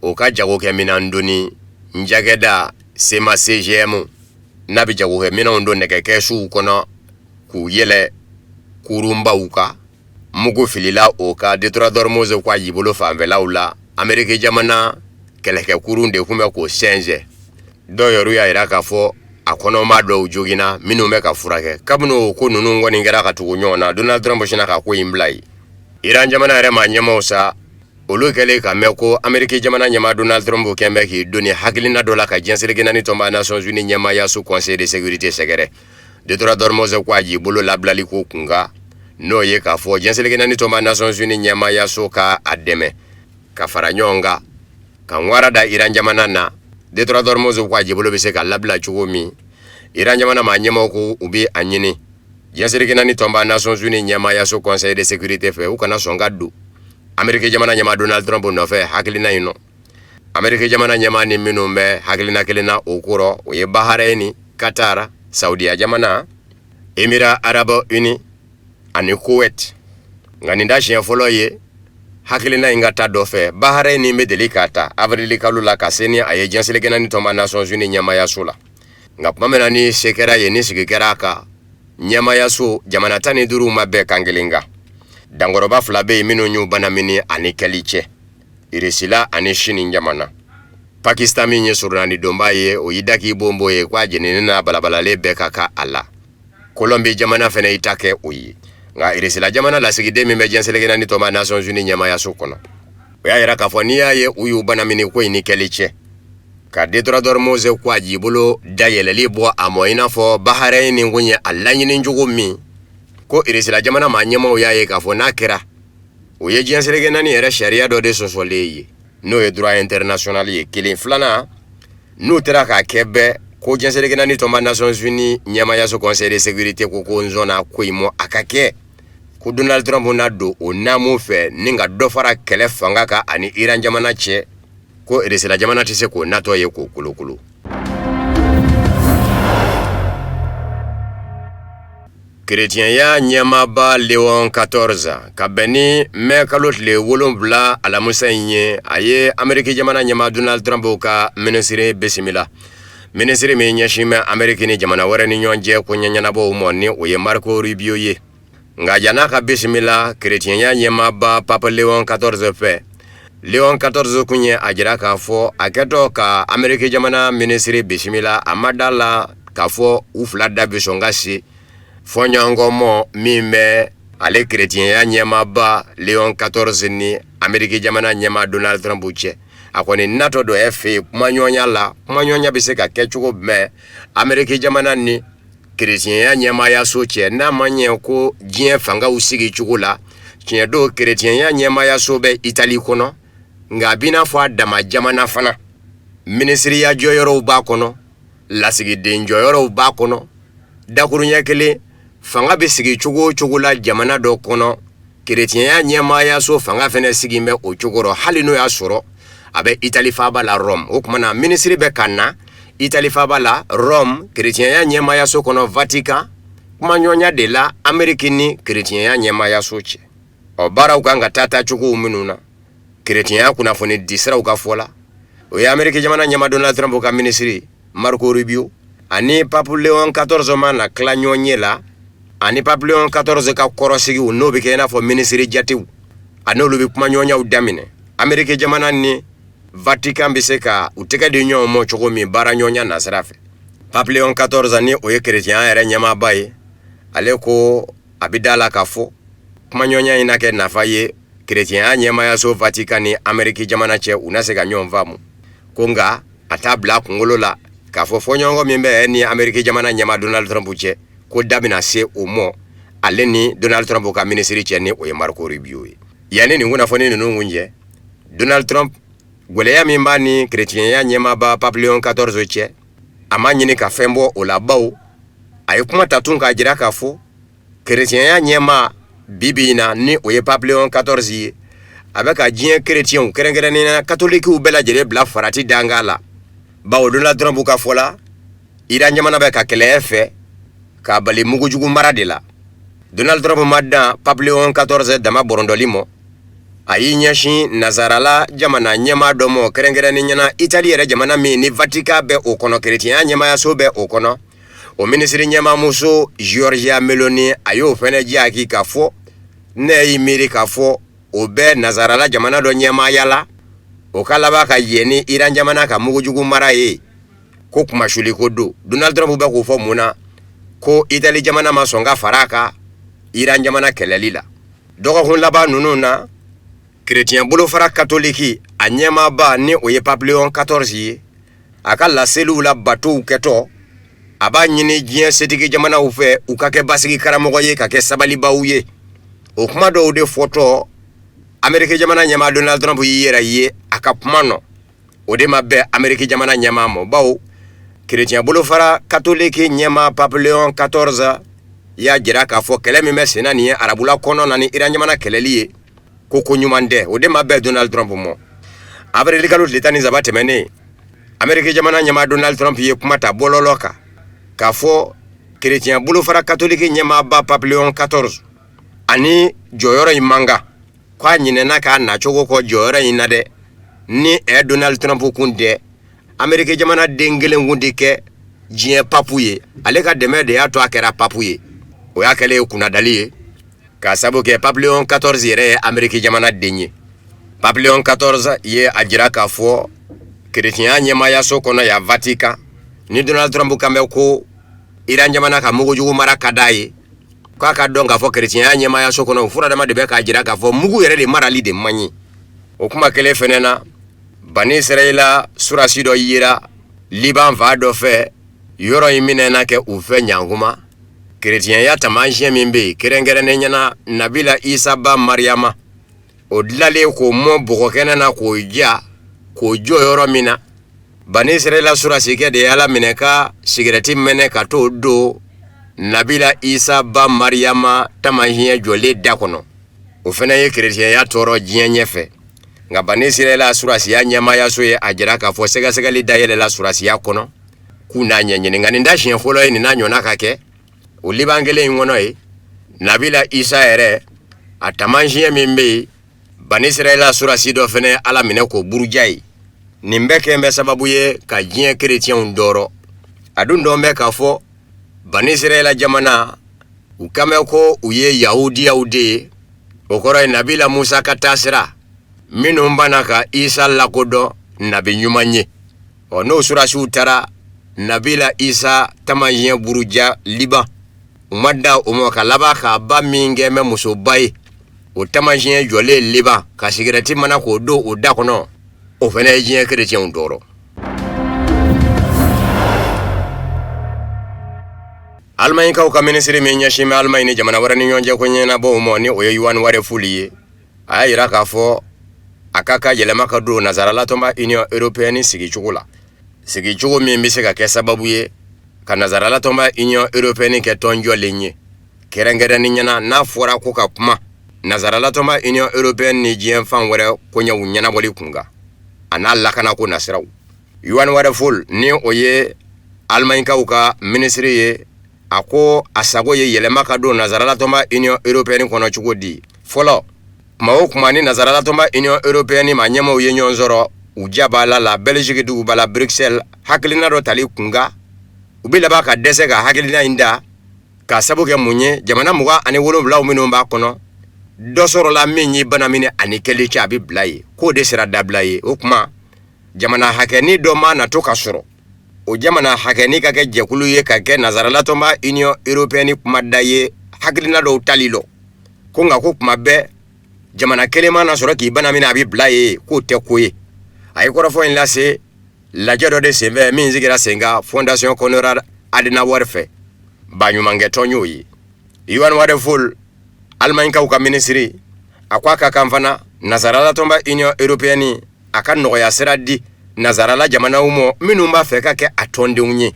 o ka jagokɛminan doni cakɛda CMA CGM, n'a bɛ jagokɛminɛnw don nɛgɛkɛsuw kɔnɔ k'u yɛlɛ kurunbaw kan, mugu filila o kan détroit d'Ormuz ko a jibolo fanfɛlaw la. Ameriki jamana kɛlɛkɛkurun de tun bɛ k'o sɛnsɛn. Dɔw yɛrɛ y'a jira k'a fɔ a kɔnɔma dɔw joginna minnu bɛ ka furakɛ. Kabini o ko ninnu kɔni kɛra ka tugu ɲɔgɔn na, Donald Trump sinna ka ko in bila yen. Iran jamana yɛrɛ maa ɲɛmaaw sa, olu kɛlen ka mɛn ko Ameriki jamana ɲɛmaa Donald Trump kɛn bɛ k'i doni hakilina dɔ la ka diɲɛ seleke naani tɔnba Nations Unies ɲɛmaayaso Conseil de sécurité sɛgɛrɛ détroit d'Ormuz ko a jibolo labilali ko kunkan, n'o ye k'a fɔ diɲɛ seleke naani tɔnba Nations Unies ɲɛmaayaso ka a dɛmɛ ka fara ɲɔgɔn kan ka ŋwara da Iran jamana na, détroit d'Ormuz ko a jibolo bɛ se ka labila cogo min. Iran jamana maa ɲɛmaaw ko u bɛ a ɲini diɲɛ seleke naani tɔnba Nations Unies ɲɛmaayaso Conseil de sécurité fɛ, u kana sɔn ka don Ameriki jamana ɲɛmaa Donald Trump nɔfɛ hakilina in nɔ. Ameriki jamana ɲɛmaa ni minnu bɛ hakilina kelen na o kɔrɔ, o ye Bahrain, Qatar, Saudiya jamana, Émirats arabes unis ani Koweït. Nka nin t'a siɲɛ fɔlɔ ye hakilina in ka ta dɔ fɛ. Bahrain bɛ deli k'a ta avril kalo la ka se ni a ye diɲɛ seleke naani tɔnba Nations Unies ɲɛmaayaso la. Nka tuma min na ni se kɛra yen, ni sigi kɛra a kan, ɲɛmaayaso jamana 15 ma bɛn kan kelen kan. Dankɔrɔba fila bɛ yen minnu y'u banamini ani kɛli cɛ, Irisila ani Sini jamana. Pakistan min ye surunani donba ye, o y'i da k'i bonbon ye k'a jeninen n'a balabalalen bɛɛ ka kan a la. Kolɔnbi jamana fana y'i ta kɛ o ye. Nka Irisila jamana lasigiden min bɛ diɲɛ seleke naani tɔnba Nations Unies ɲɛmaayaso kɔnɔ, o y'a yira k'a fɔ n'i y'a ye u y'u banamini ko in ni kɛli cɛ, ka détroit d'Ormuz ko a jibolo dayɛlɛli bɔ a mɔ i n'a fɔ Bahrain kun ye a laɲini cogo min, ko Irisila jamana maa ɲɛmaaw y'a ye k'a fɔ n'a kɛra, o ye diɲɛ seleke naani yɛrɛ sariya dɔ de sɔsɔlen ye, n'o ye droit international ye. Kelen filanan, n'u taara k'a kɛ bɛɛ ko diɲɛ seleke naani tɔnba Nations Unies ɲɛmaayaso conseil de sécurité ko n sɔnna ko in mɔ a ka kɛ, ko Donald Trump na don o naamu fɛ ni ka dɔ fara kɛlɛ fanga kan ani Iran jamana cɛ, ko Irisila jamana tɛ se k'o natɔ ye k'o kolokolo. Kerecɛnya ɲɛmaaba Léon 14 ka bɛn ni mɛ kalo tile 7 alamisa in ye, a ye Ameriki jamana ɲɛmaa Donald Trump ka minisiri bisimila. Minisiri min ɲɛsin bɛ Ameriki ni jamana wɛrɛ ni ɲɔgɔn cɛ ko ɲɛnabɔw ma, ni o ye Marco Rubio ye. Nka yann'a ka bisimila kerecɛnya ɲɛmaaba Pape Léon 14 fɛ, Léon 14 kun ye a jira k'a fɔ a kɛtɔ ka Ameriki jamana minisiri bisimila, a ma da la k'a fɔ u fila da bɛ sɔn ka se fɔɲɔgɔnkɔ mɔ min bɛ ale kerecɛnya ɲɛmaaba Léon 14 ni Ameriki jamana ɲɛmaa Donald Trump cɛ. A kɔni natɔ don e fɛ yen kumaɲɔgɔnya la, kumaɲɔgɔnya bɛ se ka kɛ cogo jumɛn Ameriki jamana ni kerecɛnya ɲɛmaayaso cɛ, n'a ma ɲɛ ko diɲɛ fangaw sigi cogo la. Tiɲɛ don, kerecɛnya ɲɛmaayaso bɛ Itali kɔnɔ, nka a b'i n'a fɔ a dama jamana fana. Minisiriya jɔyɔrɔw b'a kɔnɔ, lasigiden jɔyɔrɔw b'a kɔnɔ. Dakuruɲɛ kelen, fanga bɛ sigi cogo o cogo la jamana dɔ kɔnɔ, kerecɛnya ɲɛmaayaso fanga fana sigi bɛ o cogo rɔ, hali n'o y'a sɔrɔ a bɛ Itali faaba la Rome. O tuma na minisiri bɛ ka na Itali faaba la Rome, kerecɛnya ɲɛmaayaso kɔnɔ Vatican, kumaɲɔgɔnya de la Ameriki ni kerecɛnya ɲɛmaayaso cɛ. Ɔ baaraw kan ka taa taacogow minnu na, kerecɛnya kunnafoni disiraw ka fɔ la, o ye Ameriki jamana ɲɛmaa Donald Trump ka minisiri Marco Rubio ani Pape Léon 14 mana tila ɲɔgɔn ye la, ani Pape Léon 14 ka kɔrɔsigiw, n'o bɛ kɛ i n'a fɔ minisiri jatew, a n'olu bɛ kumaɲɔgɔnyaw daminɛ. Ameriki jamana ni Vatican bɛ se ka u tɛgɛ di ɲɔgɔn ma cogo min baaraɲɔgɔnya nasira fɛ. Pape Léon 14, ni o ye kerecɛnya yɛrɛ ɲɛmaaba ye, ale ko a bɛ da la k'a fɔ kumaɲɔgɔnya in na kɛ nafa ye kerecɛnya ɲɛmaayaso Vatican ni Ameriki jamana cɛ, u na se ka ɲɔgɔn faamu. Ko nka a t'a bila a kunkolo la k'a fɔ fɔɲɔgɔnkɔ min bɛ ni Ameriki jamana ɲɛmaa Donald Trump cɛ, ko da bɛna se o mɔ ale ni Donald Trump ka minisiri cɛ, ni o ye Marco Rubio ye. Yanni nin kunnafoni ninnu kun cɛ, Donald Trump, gwɛlɛya min b'a ni kerecɛnya ɲɛmaaba Pape Léon 14 cɛ, a ma ɲini ka fɛn bɔ o la, bawo a ye kuma ta tun k'a jira k'a fɔ kerecɛnya ɲɛmaa bi bi in na, ni o ye Pape Léon 14 ye, a bɛ ka diɲɛ kerecɛnw, kɛrɛnkɛrɛnnenya na katolikiw bɛɛ lajɛlen bila farati danga la, bawo Donald Trump ka fɔ la, Iran jamana bɛ ka kɛlɛ fɛ k'a bali mugujugu mara de la. Donald Trump ma dan Pape Léon 14 dama bɔrɔndɔli ma, a y'i ɲɛsin nazarala jamana ɲɛmaa dɔ ma, kɛrɛnkɛrɛnnenya na Itali yɛrɛ jamana min ni Vatican bɛ o kɔnɔ, kerecɛnya ɲɛmaayaso bɛ o kɔnɔ, o minisiri ɲɛmaamuso Giorgia Meloni, a y'o fɛnɛ jaki k'a fɔ ne y'i miiri k'a fɔ o bɛ nazarala jamana dɔ ɲɛmaaya la, o ka laban ka yɛ ni Iran jamana ka mugujugu mara ye, ko kumasuli ko don. Donald Trump bɛ k'o fɔ mun na? Ko Itali jamana ma sɔn ka fara a kan Iran jamana kɛlɛli la. Dɔgɔkun laban ninnu na, kerecɛn bolofara katoliki a ɲɛmaaba, ni o ye Pape Léon 14 ye, a ka laseliw la batow kɛtɔ, a b'a ɲini diɲɛ setigi jamanaw fɛ u ka kɛ basigi karamɔgɔ ye, ka kɛ sabalibaw ye. O kuma dɔw de fɔtɔ, Ameriki jamana ɲɛmaa Donald Trump y'i yɛrɛ ye a ka kuma nɔ. O de ma bɛn Ameriki jamana ɲɛmaa ma, bawo kerecɛn bolofara katoliki ɲɛmaa Pape Léon 14 y'a jira k'a fɔ kɛlɛ min bɛ senna nin ye arabula kɔnɔ na ni Iran jamana kɛlɛli ye, ko ko ɲuman tɛ. O de ma bɛn Donald Trump ma. Avril kalo tile 13 tɛmɛnen, Ameriki jamana ɲɛmaa Donald Trump ye kuma ta bɔlɔlɔ kan k'a fɔ kerecɛn bolofara katoliki ɲɛmaaba Pape Léon 14 ani jɔyɔrɔ in man kan, k'a ɲinɛna k'a nacogo kɔ jɔyɔrɔ in na dɛ. Ni ɛ Donald Trump kun tɛ, Ameriki jamana den kelen kun tɛ kɛ diɲɛ papu ye. Ale ka dɛmɛ de y'a to a kɛra papu ye. O y'a kɛlen ye kunnadali ye, k'a sabu kɛ Pape Léon 14 yɛrɛ ye Ameriki jamana den ye. Pape Léon 14 ye a jira k'a fɔ Kerecɛnya ɲɛmaayaso kɔnɔ yan Vatican, ni Donald Trump kan bɛ ko Iran jamana ka mugujugu mara ka d'a ye, k'a ka dɔn k'a fɔ kerecɛnya ɲɛmaayaso kɔnɔ, o furadama de bɛ k'a jira k'a fɔ mugu yɛrɛ de marali de man ɲi. O kuma kelen fɛnɛ na, Bani Israɛla surasi dɔ yera Liban fan dɔ fɛ, yɔrɔ in minɛna kɛ u fɛ ɲankuma. Kerecɛnya taamasiyɛn min bɛ yen, kɛrɛnkɛrɛnnenya na Nabila Isa ba Mariyama, o dilalen k'o mɔ bɔgɔkɛnɛ na k'o ja k'o jɔ yɔrɔ min na, Bani Israɛla surasikɛ de ye Ala minɛ ka sigɛrɛti mɛnɛ ka t'o don Nabila Isa ba Mariyama taamasiyɛn jɔlen da kɔnɔ. O fana ye kerecɛnya tɔɔrɔ diɲɛ ɲɛfɛ. Nka Bani Israɛla surasiya ɲɛmaayaso ye a jira k'a fɔ sɛgɛsɛgɛli dayɛlɛla surasiya kɔnɔ k'u n'a ɲɛɲini. Nka nin t'a siɲɛ fɔlɔ ye nin n'a ɲɔgɔnna ka kɛ o Liban kelen in kɔnɔ yen. Nabila Isa yɛrɛ a taamasiyɛn min bɛ yen, Bani Israɛla surasi dɔ fana ye Ala minɛ k'o buruja ye. Nin bɛɛ kɛn bɛ sababu ye ka diɲɛ kerecɛnw tɔɔrɔ. A dun dɔn bɛ k'a fɔ Bani Israɛla jamana, u kan bɛ ko u ye yahudiyaw de ye, o kɔrɔ ye Nabila Musa ka taasira, minnu banna ka Isa lakodɔn nabi ɲuman ye. Ɔ, n'o surasiw taara Nabila Isa taamasiyɛn buruja Liban, u ma dan o ma, ka laban k'a ba min kɛ bɛ musoba ye, o taamasiyɛn jɔlen Liban ka sigɛrɛti mana k'o don o da kɔnɔ, o fana ye diɲɛ kerecɛnw tɔɔrɔ. Alimaɲikaw ka minisiri min ɲɛsin bɛ Alimaɲi ni jamana wɛrɛ ni ɲɔgɔn cɛ ko ɲɛnabɔw ma, ni o ye Yohann Wadephul ye, a y'a jira k'a fɔ a ka kan yɛlɛma ka don nansarala tɔnba Union européenne sigicogo la, sigicogo min bɛ se ka kɛ sababu ye ka nansarala tɔnba Union européenne kɛ tɔn jɔlen ye. Kɛrɛnkɛrɛnnenya na, n'a fɔra ko ka kuma nansarala tɔnba Union européenne ni diɲɛ fan wɛrɛ koɲɛw ɲɛnabɔli kunkan, a n'a lakanako nasiraw. Yohann Wadephul, ni o ye Alimaɲikaw ka minisiri ye, a ko a sago ye yɛlɛma ka don nansarala tɔnba Union européenne kɔnɔ cogo di? Fɔlɔ, kuma o kuma ni nansarala tɔnba Union européenne maa ɲɛmaaw ye ɲɔgɔn sɔrɔ u jabala la Belgique duguba la Bruxelles, hakilina dɔ tali kunkan, u bɛ laban ka dɛsɛ ka hakilina in ta. K'a sabu kɛ mun ye? Jamana 27 minnu b'a kɔnɔ, dɔ sɔrɔla min ye bana minɛ ani kɛli cɛ, a bɛ bila yen, k'o de sera dabila ye. O kuma, jamana hakɛni dɔ ma na to ka sɔrɔ, o jamana hakɛni ka kɛ jɛkulu ye, ka kɛ nansarala tɔnba Union européenne kumada ye hakilina dɔw tali lɔ. Ko nka ko kuma bɛɛ jamana kelen mana sɔrɔ k'i bana minɛ, a bɛ bila yen, k'o tɛ ko ye. A ye kɔrɔfɔ in lase lajɛ dɔ de senfɛ min sigira sen kan Fondation Konrad Adenauer fɛ, baɲumankɛtɔn y'o ye. Yohann Wadephul, Alimaɲikaw ka minisiri, a ko a ka kan fana nansarala tɔnba Union européenne a ka nɔgɔya sira di nansarala jamanaw ma minnu b'a fɛ ka kɛ a tɔndenw ye.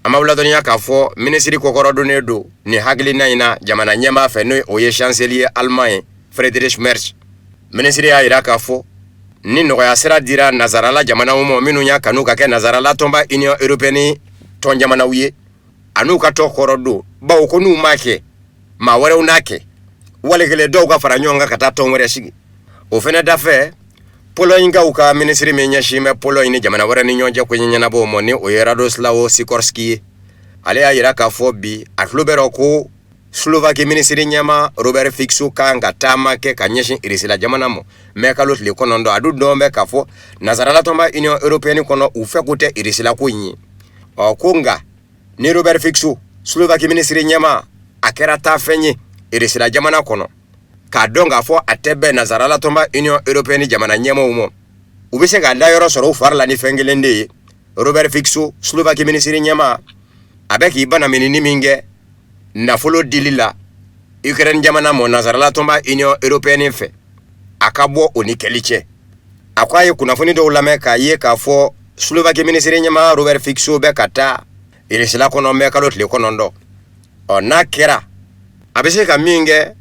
An b'aw ladɔnniya k'a fɔ minisiri kɔkɔrɔdonnen don nin hakilina in na jamana ɲɛmaa fɛ, n'o o ye chancelier allemand ye Friedrich Merz. Minisiri y'a jira k'a fɔ ni nɔgɔya sira dira nansarala jamanaw ma minnu y'a kanu ka kɛ nansarala tɔnba Union européenne tɔn jamanaw ye, an'u ka tɔn kɔrɔ don, bawo ko n'u m'a kɛ, maa wɛrɛw n'a kɛ, wali kelen dɔw ka fara ɲɔgɔn kan ka taa tɔn wɛrɛ sigi. O fɛnɛ dafɛ, Pologne-kaw ka minisiri min ɲɛsin bɛ Pologne ni jamana wɛrɛ ni ɲɔgɔn cɛ ko ɲɛnabɔw ma, ni o ye Radoslaw Sikorski ye, ale y'a jira k'a fɔ bi a tulo bɛ rɔ ko Slovaquie minisiri ɲɛmaa Robert Fico kan ka taama kɛ ka ɲɛsin Irisila jamana ma mɛ kalo tile 9. A dun dɔn bɛ k'a fɔ nansarala tɔnba Union européenne kɔnɔ, u fɛ ko tɛ Irisila ko in ye. Ɔ, ko nka ni Robert Fico, Slovaquie minisiri ɲɛmaa, a kɛra taafɛn ye Irisila jamana kɔnɔ, k'a dɔn k'a fɔ a tɛ bɛn nansarala tɔnba Union européenne jamana ɲɛmaaw ma, u bɛ se k'a dayɔrɔ sɔrɔ u fari la ni fɛn kelen de ye. Robert Fico, Slovaquie minisiri ɲɛmaa, a bɛ k'i banaminini min kɛ nafolo dili la Ukraine jamana ma nansarala tɔnba Union européenne fɛ, a ka bɔ o ni kɛli cɛ. A ko a ye kunnafoni dɔw lamɛn k'a ye k'a fɔ Slovaquie minisiri ɲɛmaa Robert Fico bɛ ka taa Irisila kɔnɔ mɛ kalo tile 9. Ɔ, n'a kɛra, a bɛ se ka min kɛ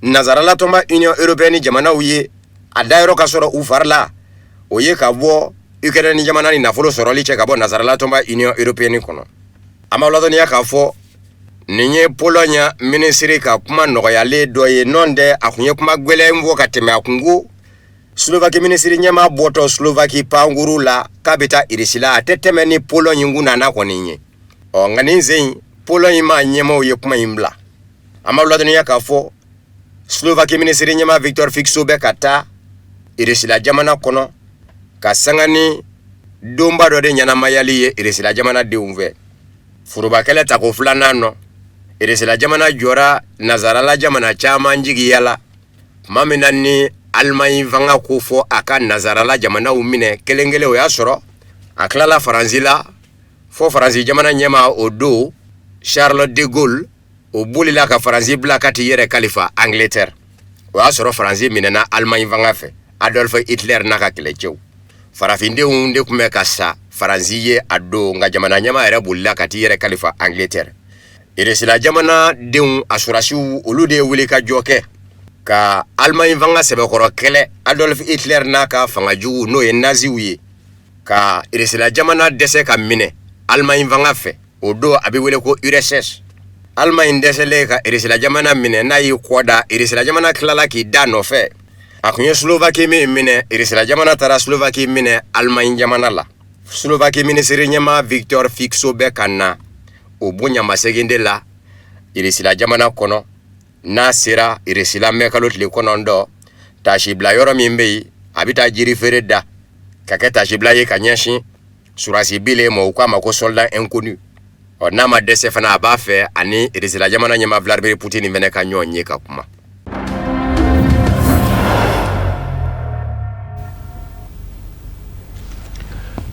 nansarala tɔnba Union européenne jamanaw ye, a dayɔrɔ ka sɔrɔ u fari la, o ye ka bɔ Ukraine jamana ni nafolo sɔrɔli cɛ ka bɔ nansarala tɔnba Union européenne kɔnɔ. An b'aw ladɔnniya k'a fɔ nin ye Pologne minisiri ka kuma nɔgɔyalen dɔ ye. Nɔn tɛ, a kun ye kuma gɛlɛn fɔ ka tɛmɛ. A kun ko Slovaquie minisiri ɲɛmaa bɔtɔ Slovaquie pankuru la k'a bɛ taa Irisila, a tɛ tɛmɛ ni Pologne kunna kɔni ye. Ɔ, nka nin sen in, Pologne maa ɲɛmaaw ye kuma in bila. An b'aw ladɔnniya k'a fɔ Slovaquie minisiri ɲɛmaa Victor Fico bɛ ka taa Irisila jamana kɔnɔ ka sanga ni Donba dɔ de ɲɛnamayali ye Irisila jamana denw fɛ. Forobakɛlɛ tako filanan nɔ, Irisila jamana jɔra nazarala jamana caman jigiya la tuma min na ni Alimaɲi fanga ko fɔ a ka nazarala jamanaw minɛ kelen kelen. O y'a sɔrɔ a tilala Faransi la, fo Faransi jamana ɲɛmaa o don, Charles de Gaulle, o bolila ka Faransi bila ka t'i yɛrɛ kalifa Angleterre. O y'a sɔrɔ Faransi minɛna Alimaɲi fanga fɛ, Adolf Hitler n'a ka kɛlɛcɛw. Farafindenw de tun bɛ ka sa Faransi ye a don, nka jamana ɲɛmaa yɛrɛ bolila ka t'i yɛrɛ kalifa Angleterre. Irisila jamana denw, a sɔrɔdasiw, olu de ye wuli ka jɔ kɛ ka Alimaɲi fanga sɛbɛkɔrɔ kɛlɛ, Adolf Hitler n'a ka fanga jugu, n'o ye naziw ye, ka Irisila jamana dɛsɛ ka minɛ Alimaɲi fanga fɛ. O don a bɛ wele ko URSS. Alimaɲi dɛsɛlen ka Irisila jamana minɛ, n'a y'i kɔ da, Irisila jamana tilala k'i da nɔfɛ. A tun ye Slovaki min minɛ, Irisila jamana taara Slovaki minɛ Alimaɲi jamana la. Slovaki minisiri ɲɛmaa Victor Fico bɛ ka na o bonyamasegin de la Irisila jamana kɔnɔ. N'a sera Irisila mɛkalo tile 9, tasibila yɔrɔ min bɛ yen, a bɛ taa jiri feere da ka kɛ tasibila ye ka ɲɛsin surasi bilen ma, u k'a ma ko soldat inconnu. Ɔ, n'a ma dɛsɛ fana, a b'a fɛ ani Irisila jamana ɲɛmaa Vladimir Poutine fana ka ɲɔgɔn ye ka kuma.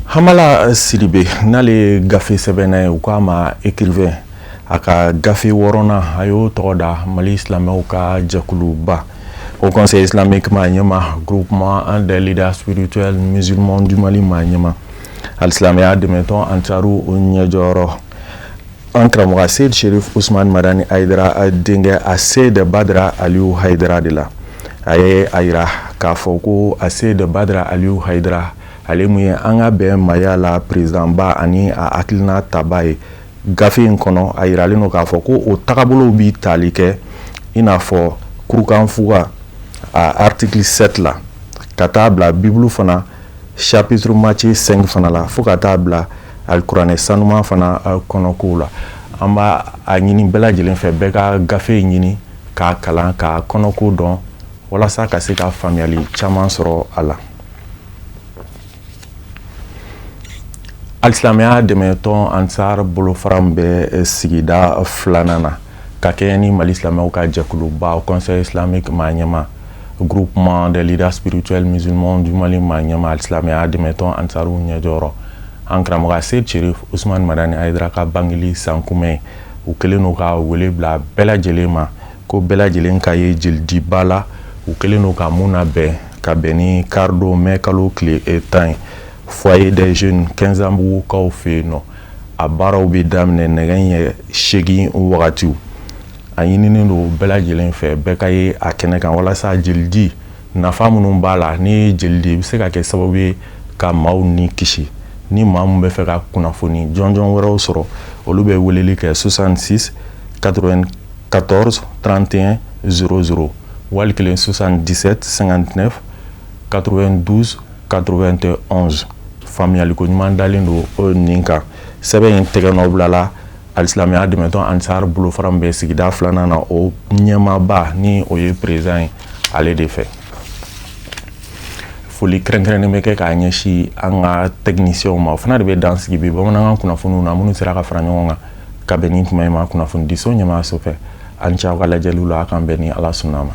Hamala Sidibe, n'ale ye gafe sɛbɛnna ye, u k'a ma écrivain, a ka gafe wɔɔrɔnan, a y'o tɔgɔ da Mali silamɛw ka jɛkuluba Haut Conseil islamique maa ɲɛma, groupement des leaders spirituels musulmans du Mali maa ɲɛma, alisilamɛya dɛmɛtɔn Ansaru ɲɛjɔyɔrɔ, an karamɔgɔ Seyid Sherif Usman Madani Hayidara denkɛ Aseyid Badara Aliyu Hayidara de la. A ye a yira k'a fɔ ko Aseyid Badara Aliyu Hayidara, ale mun ye an ka bɛn maya la président ba ani a hakilina taba ye, gafe in kɔnɔ a yiralen don k'a fɔ ko o tagabolow bi tali kɛ i n'a fɔ kurukanfuga a article 7 la, ka taa bila Bibulu fana chapitre Matthieu 5 fana la, fo ka taa bila alikuranɛ sanuman fana kɔnɔkow la. An b'a a ɲini bɛɛ lajɛlen fɛ, bɛɛ ka gafe in ɲini k'a kalan, k'a kɔnɔko dɔn, walasa ka se ka faamuyali caman sɔrɔ a la. Alisilamɛya dɛmɛtɔn Ansar bolofara min bɛ sigida filanan na, ka kɛɲɛ ni Mali silamɛw ka jɛkuluba Conseil islamique maa ɲɛma, groupement des leaders spirituels musulmans du Mali maa ɲɛma, alisilamɛya dɛmɛtɔn Ansaru ɲɛjɔyɔrɔ, an karamɔgɔ Seyid Sherif Usman Madani Hayidara ka bangeli sankunbɛn, u kɛlen don ka wele bila bɛɛ lajɛlen ma ko bɛɛ lajɛlen ka ye jelidiba la. U kɛlen don ka mun labɛn ka bɛn ni karidon mɛ kalo tile 10 ye, foyer des jeunes Kɛnzanbugukaw fɛ yen nɔ. A baaraw bɛ daminɛ nɛgɛ ɲɛ 8 wagatiw. A ɲininen don bɛɛ lajɛlen fɛ, bɛɛ ka ye a kɛnɛ kan, walasa jelidi nafa minnu b'a la, n'i ye jeli di, i bɛ se ka kɛ sababu ye ka maaw ni kisi. Ni maa min bɛ fɛ ka kunnafoni jɔnjɔn wɛrɛw sɔrɔ, olu bɛ weleli kɛ 66 94 31 00 wali kelen 77 59 92 91. Faamuyaliko ɲuman dalen don o nin kan. Sɛbɛn in tɛgɛ nɔ bilala alisilamɛya dɛmɛtɔn Ansar bolofara min bɛ sigida filanan na, o ɲɛmaaba ni o ye président ye, ale de fɛ. Foli kɛrɛnkɛrɛnnen bɛ kɛ k'a ɲɛsin an ka technicienw ma. O fana de bɛ dan sigi bi bamanankan kunnafoniw na, minnu sera ka fara ɲɔgɔn kan ka bɛn ni tuma in ma kunnafonidiso ɲɛmaayaso fɛ. An ce aw ka lajɛliw la. A k'an bɛn ni Ala sɔnna ma.